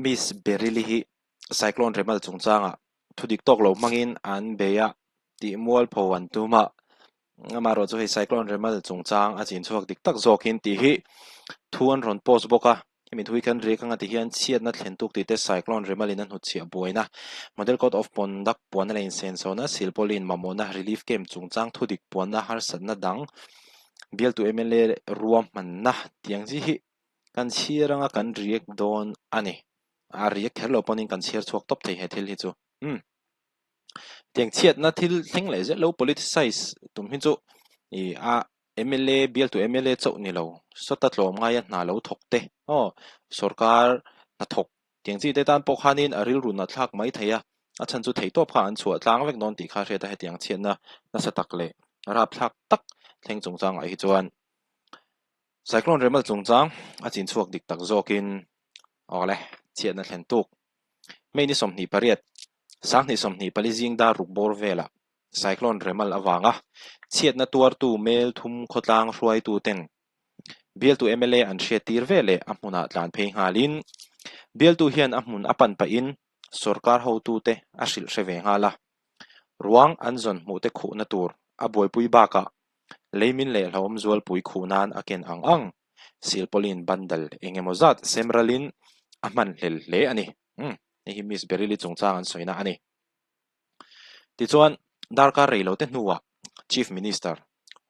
Miss Beryl-i hi Cyclone Remal chungchangah thudik tawk lo hmangin an bei a tih mualpho an tum a, amaherawh chu hei Cyclone Remal chungchang a chin chhuak dik tak zawkin tih hi thu an rawn post bawk a, hemi thu hi kan riak anga ti hian chhiatna thlen tuk tih te Cyclone Remal in a hnutchhiah buaina Model Code of Conduct puanna leh insenchhawna silpawlin mamawhna Relief Camp chungchang thudik puanna harsatna dang bialtu mla ruahmanna tiang chi hi kan chhiar anga kan riak dawn a ni. A riak kher lo pawhin kan chhiar chhuak tawp thei he thil hi chu. Umm. Tiang chhiatna thil thleng leh zel lo politicize tum hi chu ih a mla bialtu mla chauh ni lo sawta tlawm ngaia hna lo thawk te aw sorkar hnathawk tiang chi te tan pawh khanin a rilru nat thlak mai thei a, a chhan chu theihtawp kha an chhuah tlang vek dawn tih kha hriat a hetiang chhiatna nasa tak leh rapthlak tak thleng chungchangah hi chuan Cyclone Remal chungchang a chin chhuak dik tak zawkin awle chhiatna thlen tuk. May ni 28, 2024 zing dar ruk bawr velah Cyclone Remal avanga chhiatna tuartu mel thum khawtlang hruaitu ten bialtu mla an hriattir ve leh a hmunah tlan phei nghalin bialtu hian a hmun a pan pahin sorkar hotute a hrilh hre ve nghal a. Ruang an zawn hmuhte khuhna tur a buaipui bakah Leimin leh hlauhawm zualpui khuh nan a ken ang ang, silpawlin bundle eng emaw zat semralin a hman hlel hle a ni. Umm, hei hi Miss Beryl-i chungchang an sawina a ni. Tichuan, darkar rei lote hnuah Chief Minister,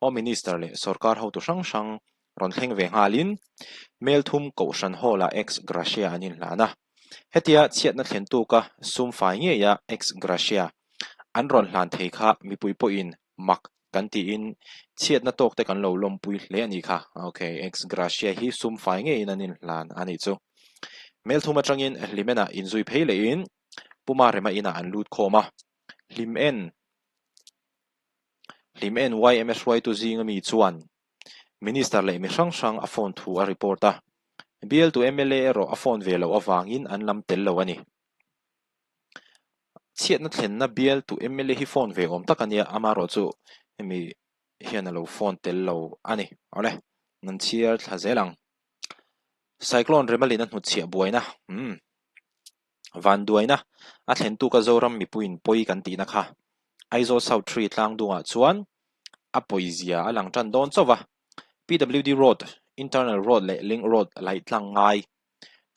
Home Minister leh sorkar hotu hrang hrang rawn thleng ve nghalin Melthum Kohhran Hall-ah ex gratia an inhlan a. Hetia chhiatna thlen tuka sum fai ngeia ex gratia an rawn hlan thei kha mipui pawhin mak kan tiin chhiatna tawk te kan lo lawmpui hle a nih kha. Ok, ex gratia hi sum fai ngeiin an inhlan a nih chu. Melthum atangin Hlimen-ah inzui phei lehin Puma Rema inah an lut khawm a. Hlimen Hlimen yma hruaitu zinga mi chuan Minister leh mi hrang hrang a phone thu a report a. Bialtu mla erawh a phone ve loh avangin an lam tel lo a ni. Chhiatna thlenna bialtu mla hi phone ve awm tak a nia, amaherawh chu hemi hian a lo phone tel lo a ni. Awle, nan chhiar thla zel ang. Cyclone Remalin a hnutchhiah buaina, umm, vanduaina a thlen tuka Zoram mipuiin pawi kan tihna kha Aizawl South Tree tlangdungah chuan a pawizia a lang tan dawn chauh va. PWD Road, Internal Road leh Link Road laih tlang ngai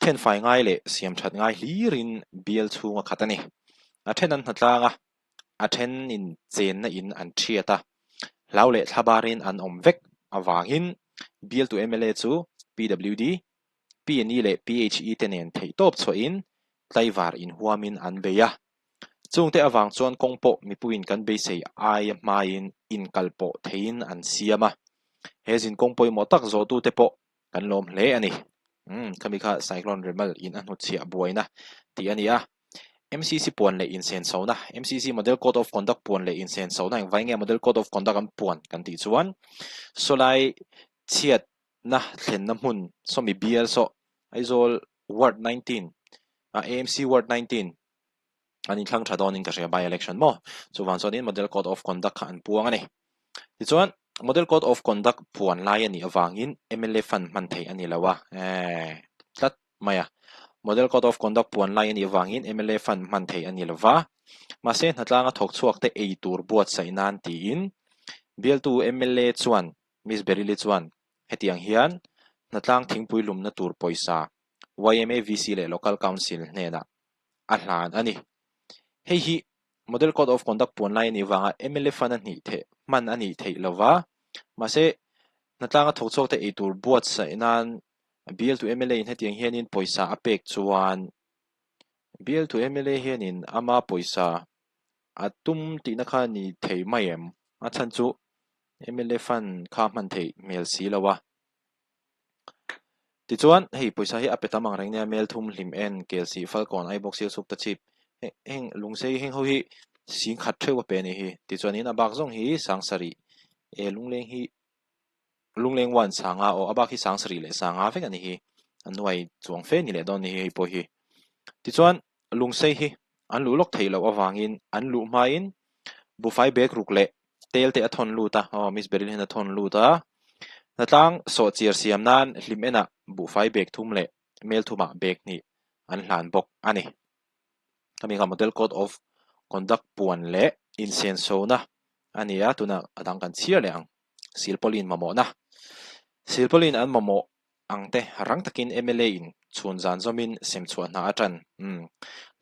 Thenfai ngai leh siamthat ngai hlirin bial chhung a khat a ni. A then an hnatlang a, a thenin chenna in an thiat a, hlau leh thlabarin an awm vek avangin bialtu mla chu PWD, PNE leh PHE te nen theihtawp chhuahin tlaivar inhuamin an bei a. Chungte avang chuan kawng pawh mipuiin kan beisei aia hmain inkalpawh theiin an siam a. He zinkawng pawimawh tak zawhtute pawh Kan lawm hle a ni. Umm, khami kha Cyclone Remal in a hnutchhiah buaina tih a ni a. MCC puan leh insenchhona, MCC Model Code of Conduct puan leh insenchhona engvai nge Model Code of Conduct an puan kan tih chuan sawlai chhiatna thlenna hmun sawmi bial saw Aizawl Ward 19, AMC Ward 19 an inthlang tha dawnin ka hria by election maw? Chuvang chuanin Model Code of Conduct kha an puang a ni. Tichuan, Model Code of Conduct puan lai a nih avangin mla fund hman theih a ni lo a, eh, tlat mai a. Model Code of Conduct puan lai a nih avangin mla fund hman theih a ni lo va, mahse hnatlanga thawk chhuak te ei tur buatsaih nan tiin bialtu mla chuan Miss Beryl-i chuan hetiang hian hnatlang thingpui lumna tur pawisa yma VC leh Local Council hnenah a hlan a ni. Hei hi Model Code of Conduct puan lai a nih vanga mla fund a hnih theih hman a nih theih lo va, mahse hnatlanga thawk chhuak te eitur buatsaih nan bialtu mla in hetiang hianin pawisa a pek chuan bialtu mla hianin ama pawisa a tum tihna kha ni thei mai em? A chhan chu mla fund kha hman theih hmel si lo a. Tichuan, hei pawisa hi a pe tam ang reng nia, Melthum, Hlim En, Kelsih, Falkawn, Aibawk, Sialsuk, Tachhip, heng Lungsei heng ho hi sing khat theuh a pe a nih hi. Tichuanin a bak zawng hi Sangsarih, e Lungleng hi Lungleng one Sanga aw a bak hi Sangsarih leh Sanga vek a nih hi. A nuai chuang fe ni leh dawn a nih hi hei pawh hi. Tichuan, Lungsei hi an luh lawk theih loh avangin an luh hmain Buhfai bag ruk leh tel te a thawn lut a, aw Miss Beryl hian a thawn lut a. Hnatlang sawhchiar siam nan hlim enah buhfai bag thum leh mel thumah bag hnih an hlan bawk a ni. Hemi kha Model Code of Conduct puan leh insensona a ni a, tunah a dang kan chhiar leh ang. Silpauline mamawhna Silpauline an mamawh ang te rang takin mla in chhun zan zawmin sem chhuah hna a tan. Umm.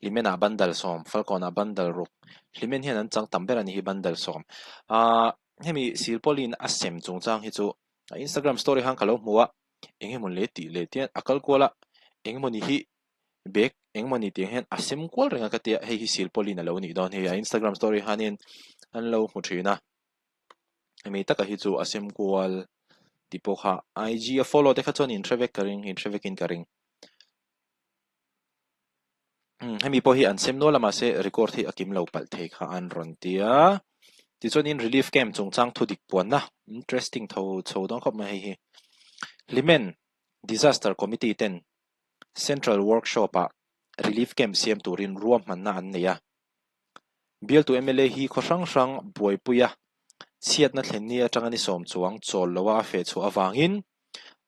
Hlimen ah bundle sawm, Falkawn ah bundle ruk. Hlimen hian an chang tam ber a ni hi bundle sawm. Ahh hemi Silpauline a sem chungchang hi chu a Instagram story khan ka lo hmu a, eng emaw le tih leh tian a kal kual a, eng emawni hi bag eng emawni tih ang hian a sem kual reng a ka tia, hei hi Silpauline a lo nih dawn hi a Instagram story khanin an lo hmu thin a. Hemi taka hi chu a sem kual tih pawh kha IG a follow te kha chuan in hre vek ka ring in hre vekin ka ring. Hmm, hemi pawh hi an sem nual a mahse record hi a kim lo palh thei kha an rawn ti a. Tichuanin relief camp chungchang thu dik puanna interesting tho chho dawn khawp mai hei hi. Hlimen Disaster Committee ten Central Workshop ah relief camp siam turin ruahmanna an nei a. Bialtu mla hi khaw hrang hrang buaipuia chhiatna thlen ni atanga ni sawm chuang chawl loa a feh chhuah avangin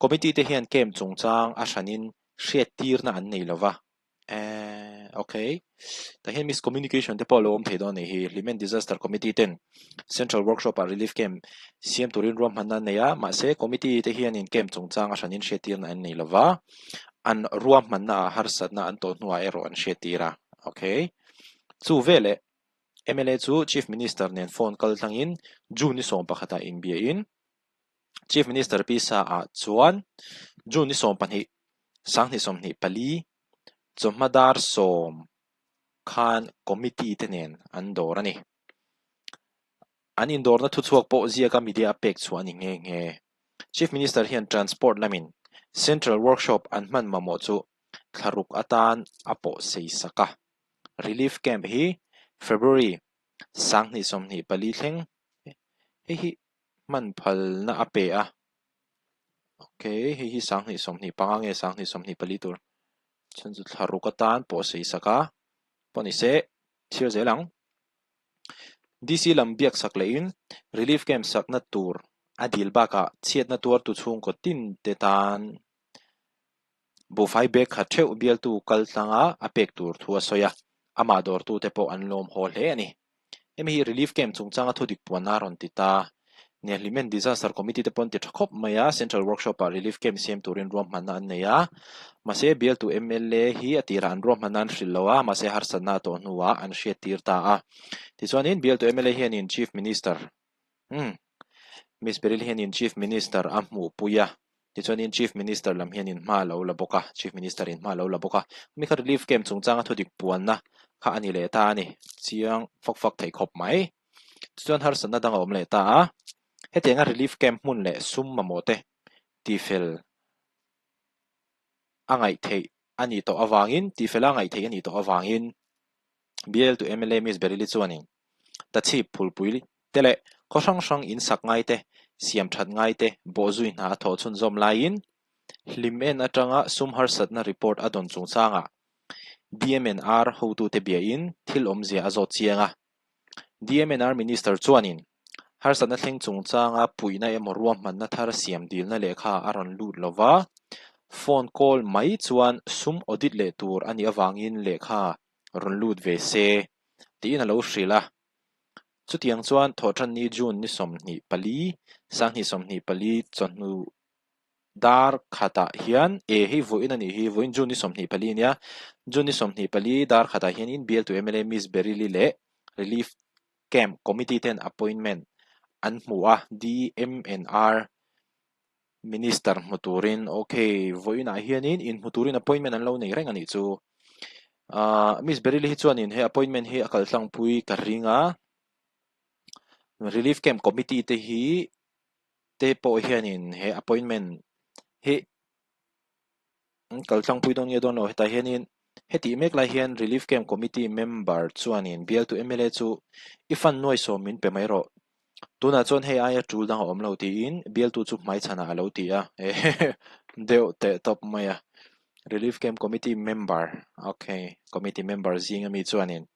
Committee te hian camp chungchang a hranin hriattirna an nei lova. Eeh ok. Tah hian miscommunication te pawh a lo awm thei dawn a nih hi. Hlimen Disaster Committee ten Central Workshop ah Relief Camp siam turin ruahmanna an nei a, mahse Committee te hianin camp chungchang a hranin hriattirna an nei lova, an ruahmanna ah harsatna an tawh hnuah erawh an hriattir a. Ok. Chu veleh mla chu Chief Minister nen phone kal tlangin June ni sawm pakhatah inbiain Chief Minister Pi Sa ah chuan June ni 12, 2024 chawhma dar sawm khan committee te nen an dawr a ni. An indawrna thuchhuak pawh ziaka media a pek chhuah a ni nghe nghe. Chief Minister hian Transport lamin Central Workshop an hman mamawh chu thlaruk atan a pawh sei sak a. Relief Camp hi February 2024 thleng hei hi hman phalna a pe a. Ok, hei hi 2025 nge 2024 tur chhan chu thlaruk atan pawh sei sak a. Pawh ni se, chhiar zel ang. DC lam biak sak lehin Relief Camp sakna tur a dil bakah chhiatna tuartu chhungkaw tin te tan Buhfai bag khat theuh bialtu kal tlanga a pek tur thu a sawi a, amah dawrtute pawh an lawm haw hle a ni. Hemi hi Relief Camp chungchanga thudik puanna a rawn ti ta. Niahlimen Disaster Committee te pawh an ti tha khawp mai a, Central Workshop-ah Relief Camp siam turin ruahmanna an nei a, mahse bialtu mla hi a tirah an ruahmanna an hrilh lo a, mahse harsatna a tawh hnuah an hriattir ta a. Tichuanin bialtu mla hianin Chief Minister Umm. Miss Beryl hianin Chief Minister a hmuhpui a, tichuanin Chief Minister lam hianin hma a lo la bawk a, Chief Minister in hma a lo la bawk a. Mi kha Relief Camp chungchanga thudik puanna kha a ni leh ta a ni. Chiang fak fak thei khawp mai. Tichuan harsatna dang a awm leh ta a, hetianga Relief Camp hmun leh sum mamawh te tifel a ngaih theih a nih tawh avangin, tifel a ngaih theih a nih tawh avangin, Bial tu mla Miss Beryl-i chuanin Tachhip phulpui te leh khaw hrang hrang in sak ngai te, siam that ngai te bawhzui hna a thawh chhunzawm laiin hlim en atanga sum harsatna report a dawn chungchangah DMNR hotute biain thil awmzia a zawt chiang a. DMNR Minister chuanin harsatna thleng chungchanga puihna emaw ruahmanna thar siam dilna lehkha a rawn lut lo va, phone call mai chuan sum audit leh tur a nih avangin lehkha rawn lut ve se tiin a lo hrilh a. Chutiang chuan Thawhṭanni June ni 24, 2024 chawhnu dar khatah hian e hei vawiin a nih hi, vawiin June ni 24 a nia, June ni 24 dar khatah hianin bialtu mla Miss Beryl-i leh Relief Camp Committee ten appointment an hmu a, DMNR Minister hmu turin ok vawiinah hianin inhmu turin appointment an lo nei reng a nih chu. Ahh Miss Beryl-i hi chuanin he appointment hi a kaltlangpui ka ring a, Relief Camp Committee te hi te pawh hianin he appointment hi an kal tlangpui dawn nge dawn lo hetah hianin hetih mek lai hian Relief Camp Committee member chuanin bialtu mla chu i fund nuai sawm min pe mai rawh tunah chuan hei aia tul dang a awm lo tiin bialtu chu hmaichhanah a lo ti a deuh teh tawp mai a Relief Camp Committee member ok committee member zing ami chuanin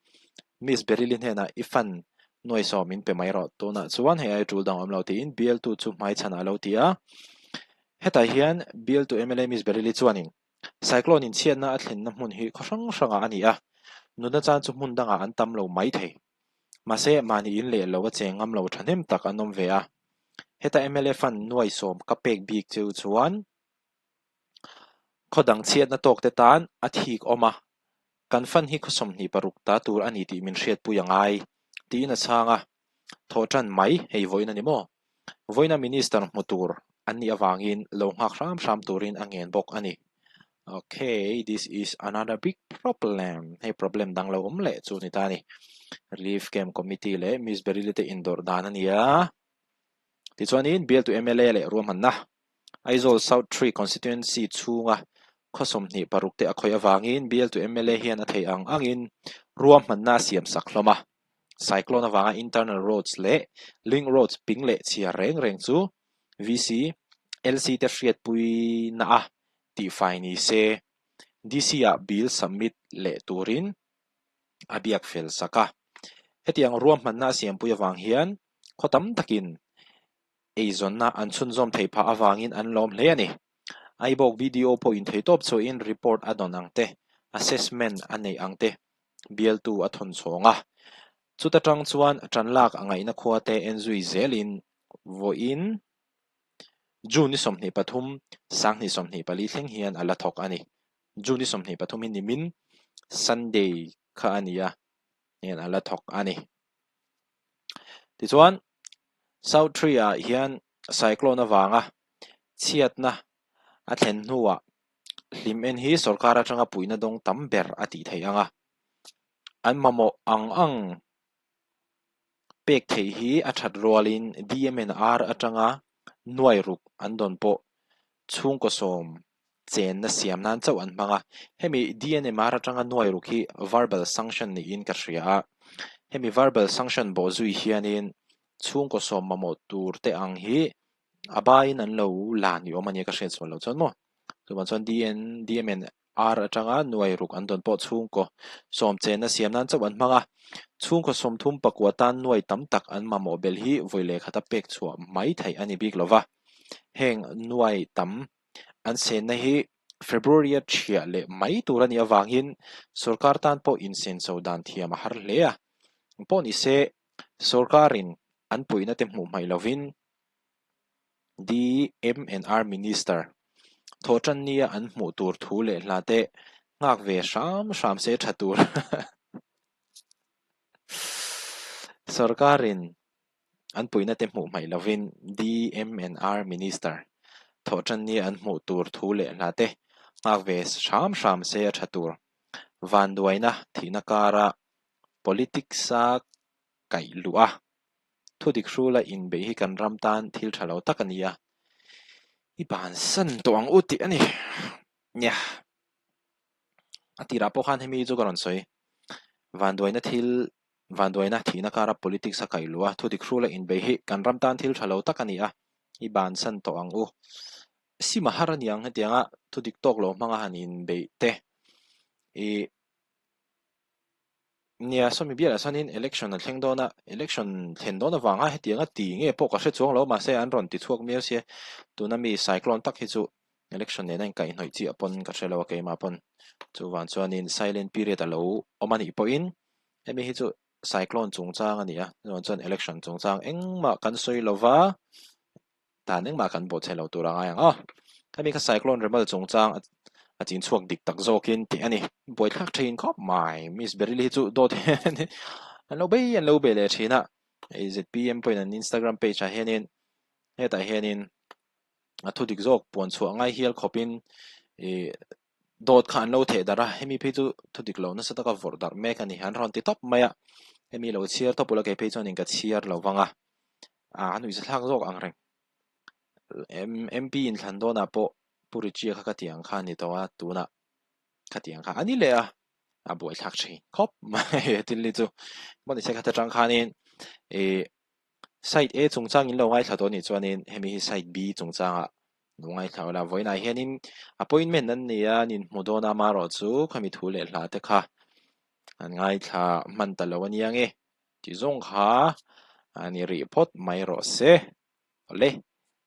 Miss Beryl-i hnenah i fund nuai sawm min pe mai rawh tunah chuan hei aia tul dang a awm lo tiin bialtu chu hmaichhanah a lo ti a. Hetah hian bialtu mla Miss Beryl-i chuanin. Cyclone in chhiatna a thlenna hmun hi khaw hrang hrangah a ni a, nunna chan chu hmun dangah an tam lo mai thei. Mahse, mahni in leh lo a cheng ngam lo thahnem tak an awm ve a. Heta mla fund nuai sawm ka pek bik cheu chuan khaw dang chhiatna tawk te tan a thik awm a, kan fund hi khaw 26 ta tur a ni tih min hriatpui a ngai, tiin a chhang a. Thawh tan mai hei vawiin a ni maw? Vawiina Minister hmu tur an nih avangin lo nghak hram hram turin a ngen bawk a ni. Okay, this is another big problem. Hei problem dang lo awm leh chu ni ta a ni. Relief Camp Committee leh Miss Beryl te indawrh dan a ni a. Tichuanin bialtu mla leh ruahmanna Aizawl South Tree Constituency chhunga khaw 26 te a khawih avangin bialtu mla hian a theih ang angin ruahmanna a siamsak hlawm a. Cyclone avanga internal roads leh link roads ping leh chhia reng reng chu VC, LC te hriatpuina a tihfai ni se DC ah bill submit leh turin a biak fel sak a. Hetiang ruahmanna a siampui avang hian khaw tam takin eizawnna an chhunzawm theih phah avangin an lawm hle a ni. Aibawk BDO pawhin theitawp chhuahin report a dawn ang te, assessment a neih ang te bialtu a thawn chhawng a. Chuta tang chuan tanlak a ngaihna khua te en zui zelin vawiin June ni 23, 2024 thleng hian a la thawk a ni. June ni 23 hi nimin Sunday kha a ni a, hian a la thawk a ni. Tichuan, South Tree-ah hian cyclone avanga chhiatna a thlen hnuah hlim en hi sorkar atanga puihna dawng tam ber a tih theih ang a. An mamawh ang ang pek theih hi a that rualin DMNR atanga nuai ruk an dawn pawh chhungkaw sawm chenna siam nan chauh an hmang a. Hemi DNMR atanga nuai ruk hi verbal sanction niin ka hria a. Hemi verbal sanction bawh zui hianin chhungkaw sawm mamawh tur te ang hi a baiin an lo la ni awm a nia ka hriat sual loh chuan maw. Chuvang chuan DN DMNR atanga nuai ruk an dawn pawh chhungkaw sawm chenna siam nan chauh an hmang a. Chhungkaw 39 tan nuai tam tak an mamawh belh hi vawi leh khata pek chhuah mai theih a ni bik lova. Heng nuai tam an senna hi February a thiah leh mai tur a nih avangin sorkar tan pawh insenso dan thiam a har hle a. Pawh ni se sorkarin an puihna te hmuh hmaih lovin DMNR Minister thawhtan nia an hmuh tur thu leh hla te nghak ve hram hram se tha tur. Sorkarin an puihna te hmuh hmaih lovin DMNR Minister thawhtan nia an hmuh tur thu leh hla te nghak ve hram hram se a tha tur. Vanduaina thihna kara politics-a kaih luh a, thudik hrula inbeih hi kan ram tan thil tha lo tak a ni a, i bansan tawh ang u tih a ni. Nia, a tirah pawh khan hemi chu ka rawn sawi. Vanduaina thil, vanduaina thihna kara politics a kaih luh a, thudik hrula inbeih hi kan ram tan thil tha lo tak a ni a, i bansan tawh ang u. Sim a har a niang hetianga thudik tawk lo hmanga han inbeih te i Nia, sawmi bialah sanin election a thleng dawn a, election thlen dawn avanga hetianga ti nge pawh ka hre chuang lo, mahse an rawn ti chhuak miau sia, tuna mi cyclone tak hi chu election nena inkaihhnawih chiah pawn ka hre lo a keimah pawn, chuvang chuanin silent period a lo awm a nih pawhin hemi hi chu cyclone chungchang a ni a, chuvang chuan election chungchang engmah kan sawi lova, Dan engmah kan bawhchhe lo tur a ngai ang aw. Hemi kha Cyclone Remal chungchang a chin chhuak dik tak zawkin tih a ni. Buaithlak thin khawp mai. Miss Beryl hi chu dawt hian an lo bei an lo bei leh thin a. Hei ZPM pawhin an Instagram page ah hianin hetah hianin a thu dik zawk puan chhuah ngai hial khawpin ih dawt kha an lo theh darh a. Hemi phei chu thu dik lo nasa taka vawrh darh mek a ni. An rawn ti tawp mai a. Hemi lo chhiar tawp ula kei phei chuanin ka chhiar lo vang a. Ah a nuihza thlak zawk ang reng. MP inthlan dawnah pawh Pu Richie kha ka ti ang kha a ni tawh a, tunah ka ti ang kha a ni leh a, a buaithlak thin khawp mai he thil hi chu. Mahni se khat atang khanin ih side A chungchang in lo ngaithla tawh anih chuanin hemi hi side B chungchangah lo ngaithla ula, vawiinah hianin appointment an nei a, an inhmu dawn a, amaherawhchu khami thu leh hla te kha an ngaithla hman ta lo a nia nge. Ti zawng kha a ni rih phawt mai rawh se. Awle,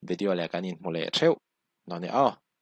video leh kan inhmu leh theuh dawn e aw.